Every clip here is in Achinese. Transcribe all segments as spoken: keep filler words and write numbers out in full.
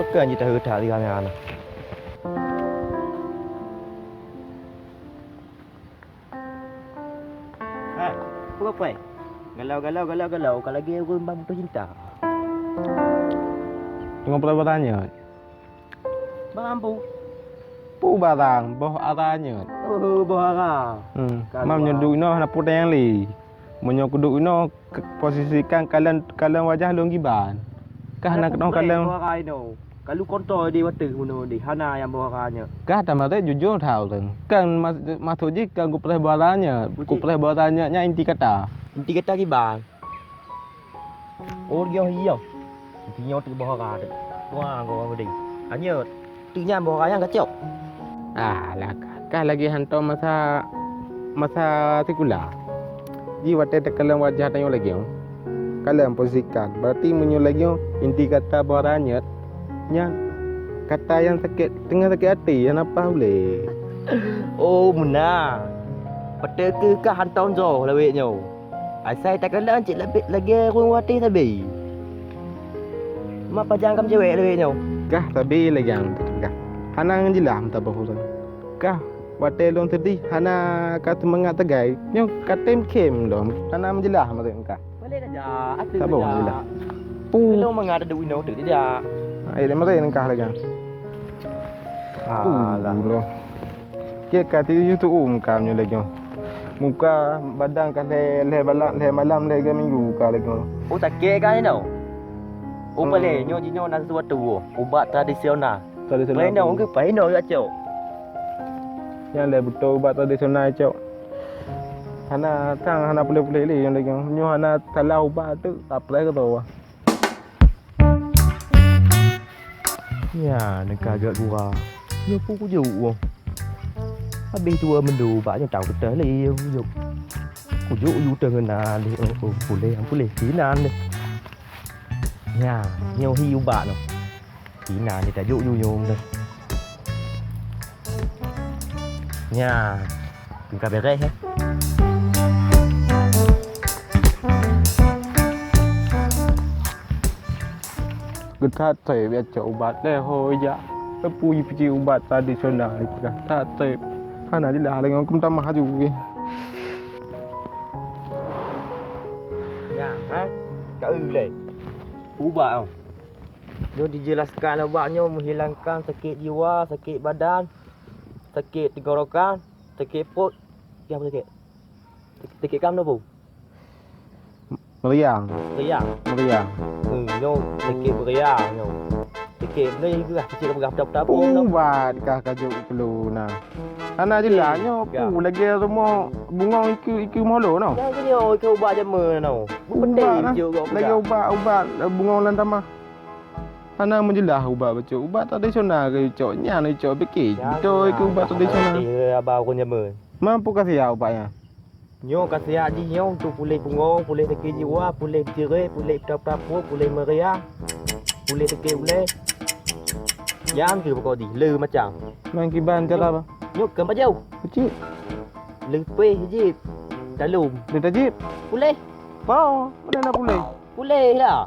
Pakon jiteuheueh that di kamera na? Hai, peue, peue? Galau, galau, galau, galau, ka lagèe ureueng ban putus cinta. Teungoh peureubatanyoe. Barang peue? Peue barang, boh ara nyoe. Oh, boh ara. Hmm. Ka mam nyoe duek inoe hana peue nyang lé. Meunyoe kuduek inoe, ke-, posisi kan kalon, kalon wajah lôn kiban. Kah na keunoe kalon. Boh ara inoe. Kalu konto di watèe bunoe di. Hana nyang boh ara nyoe. Kah tamat jujur that ureueng. Kan mas-, maksud jih kan kupreh boh ara nyoe. Kupreh boh ara nyoe nyan inti kata. Inti kata kiban. Oh, nyoe hiong. Nyoe teuk boh ara teuk. Wah, goh geude. Anyot. Teuk nyan boh ara nyang kacok. Ah, lah, kah lagèe hantom masa, masa sikula. Ji watèe takalon wajah tanyoe lagèe nyoe. Kalon posisi kan. Berarti meunyoe lagèe nyoe, inti kata boh ara nyet, nyan kata nyang sakét, teungoh sakét até, nyang apa ulèe. Oh, meunan. Patôt keuh kah hantom jroh lawét nyoe. Asai takalon cit lagèe ureueng watèe sabe. Mak pajang kam cewek lawét nyoe. Kah sabe lagèe nyan kah. Hana ngon jeulaih meusaboh ureueng. Kah watèe lôn seudeh hana ka seumangat sagai. Nyoe ka tem khém lom. Hana meujeulaih maksud kah. Saboh meujeulaih. Pu. Lôn mangat duek inoe teuk jijak. Ai lé maksud kah lagèe nyan. Alah. Pu lom. Keu ka tiyue tu'um ka meunyoe lagèe nyoe. Muka badan ka lhèe, lhèe balam, lhèe malam, lhèe minggu ka lagèe nyoe. Oh, sakét ka inoe? Oh, hmm. Paléh nyoe jinoe na sisuatu, oh. Ubat tradisional. Tradisional. Painoe, ke painoe jak cok. Nyan lé beutôi ubat tradisional cok. Hana tang, hana puléh-puléh lé nyoe lagèe nyoe. Nyoe hana salah ubat tu, tak puléh keudroe. Nyan ka gèt gura. Nyoe peue kujok woe. Habéh dua meudu bak nyoe tau keutah lé kujok. Kujok yue teuh ngon na lé, oh, oh, puléh, puléh sinan lé. Nyan, nyoe hi ubat nyoe. Sinan lé tajok yue nyoe. Nyan. Ka beres, eh. Geutat thèe biet cok ubat lé ho ija. Teupui pici ubat tradisional geutat thèe. Hana jeulaih lé ngon kum tamah aju geuh. Nyan, ha? Ka eu lé. Ubat, oh. Nyoe dijelaskan ubat nyoe menghilangkan sakit jiwa, sakit badan, sakit tenggorokan, sakét pruet, nyang sakét. Sakét kam na peue? Meriang. Meriang? Meriang. Hmm, nyoe sakét meriang nyoe. Sakét nyoe geuh, sakét peugah peutap-peutap nyoe. Ubat kah kajok keu lôn na. Hana jeulaih nyoe peue lagèe rumoh bungong ikeue, ikeue molo nyoe. Nyan nyoe ikeue ubat jameun nyoe. Ubat na. Lagèe ubat, ubat bungong lam tamah. Hana meujeulaih ubat bacut. Ubat tradisional keu icok. Nyan icok pike. Beutôi keu ubat tradisional. Haba ureueng jameun. Mampu ka siap ubat nyan? Nyoe ka siap jih nyoe untuk puléh bungong, puléh sakét jiwa, puléh beucirét, puléh peutap-peutap pruet, puléh meriang, puléh sakét ulèe. Nyan keu pokok jih, le macam. Nang kiban cara apa? Nyoe kan bajau. Kecil. Le péh jih. Dalom. Le tajib. Puléh. Pau, mana nak puléh? Puléh lah.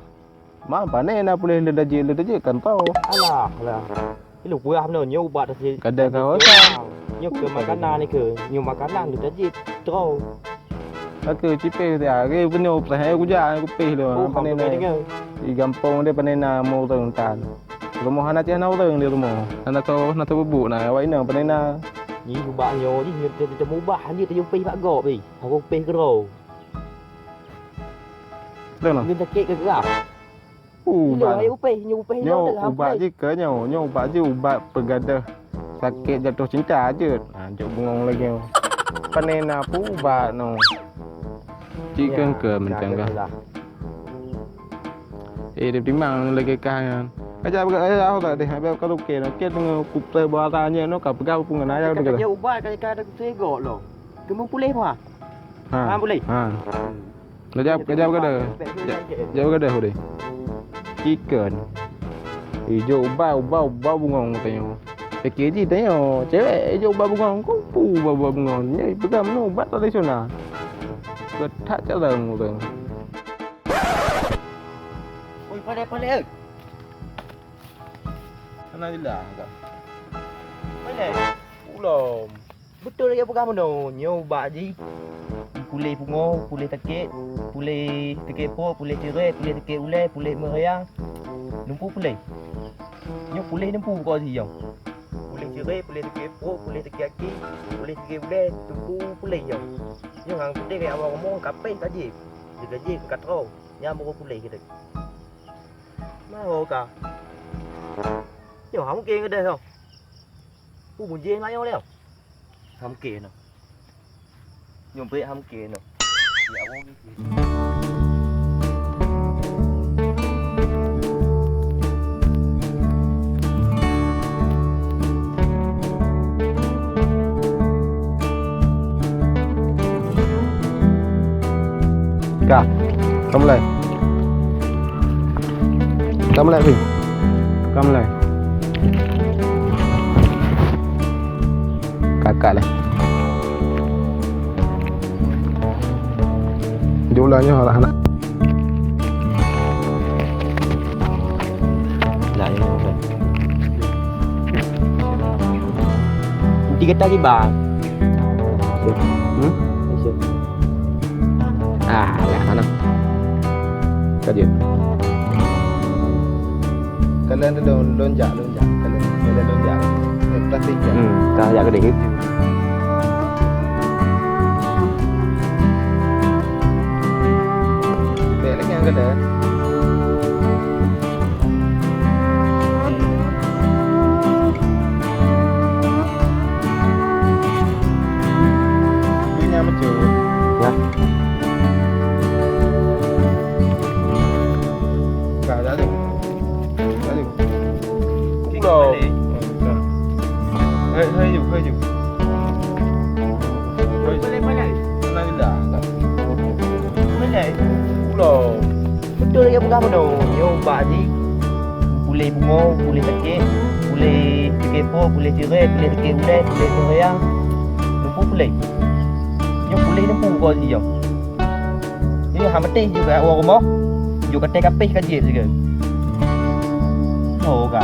Ma, pane na puléh le dajik, le dajik kan tau. Alah, alah. Ilong peugah meunoe nyoe ubat tasi. Kadang ka hosa. Nyoe keu makanan ni keu, nyoe makanan le dajik. Tro. Aku cipéh tiap hari penuh pelah kuja kupéh tu. Oh, pane na. Di gampông dia pane na murung tan. Rumoh hana cih na ureueng di rumoh. Hana tau, hana tau bubuk na, awak inong pane na. Ni ubat nyoe jih nyoe teucam ubah, hanjeuet tayue péh bak gob pi. Aku péh keudroe. Dah nah. Nyoe sakét keu gerah. Ubat. Nyoe upéh, nyoe upéh nyoe ubat jih keu nyoe, nyoe ubat jih ubat peugadôh sakét jatuh cinta jeuet. Ha, jok bungong lagèe nyoe. Pane na peue ubat nyoe. Cik keu keu meuntang kah. Eh, dia timang lagèe kah nyan. Kajak peugah ayah tak deh, habis ka lukè, lukè teungoh kupeue bak ata nyan nyoe ka peugah peue ngon ayah. Kajak ubat ka ka ada segok lo. Keu meupuléh bah. Ha. Ha, puléh. Ha. Kejap, kejap, kejap. Kejap, kejap, kejap. Ikan. Ijok ubat, ubat, ubat bungong tanyoe. Pikir jih tanyoe, cewek ijok ubat bungong. Ku pu ubat, ubat bungong. Nyoe peugah meunoe ubat tradisional. Geutak carông ureueng. Oi, palek, palek, oi. Alhamdulillah, Kak. Mana? Ulom. Beutôi lagèe peugah meunoe, nyoe bak jih. Puléh pungo, puléh sakét, puléh sakét pruet, puléh sirèe, puléh sakét ulèe, puléh meurayang. Lumpu puléh. Nyoe puléh lumpu bukon sijong. Puléh sirèe, puléh sakét pruet, puléh sakét aki, puléh sakét ulèe, lumpu puléh nyoe. Nyoe nyang peunteng keu awak rumoh ka péh ka jieb. Jeuet ka jieb ka troe. Nyan baru puléh keudéh. Maro ka. Nyoe hana mungken keudéh nyoe. Peue bujeng ayong lé? Hana mungken nyoe. Nyoe brek hana mungken nyoe. Ya Allah. Ka, ka mulai. Ka mulai, Pi. Ka mulai. Kakak leh. Jumlah nyoe alah anak. Nak ni bukan. Tiga tadi bang. Hmm? Ah, ya mana? Kaji. Kalian tu lon, lonjak, lonjak. Kalian, kalian lonjak. Eh, plastik ya. Hmm, ka jak keudéh. Bèk lagèe nyan keudéh. Ini yang lucu. Ya. Ka, dah tu. Dah tu. Pulo. Hai, hai, yuk, hai, yuk. Hai. Boleh, boleh. Tenang je dah. Boleh. Pulo. Beutôi lagèe peugah meunoe, nyoe bak jih. Puléh pungo, puléh sakét, puléh sakét pruet, puléh sirèe, puléh sakét ulèe, puléh meurayang. Lumpu puléh. Nyoe puléh lumpu bukon sijong. Nyoe hana maté jeuet keu awak rumoh. Jeuet ka teuka péh ka jieb sigoe. Oh, ka.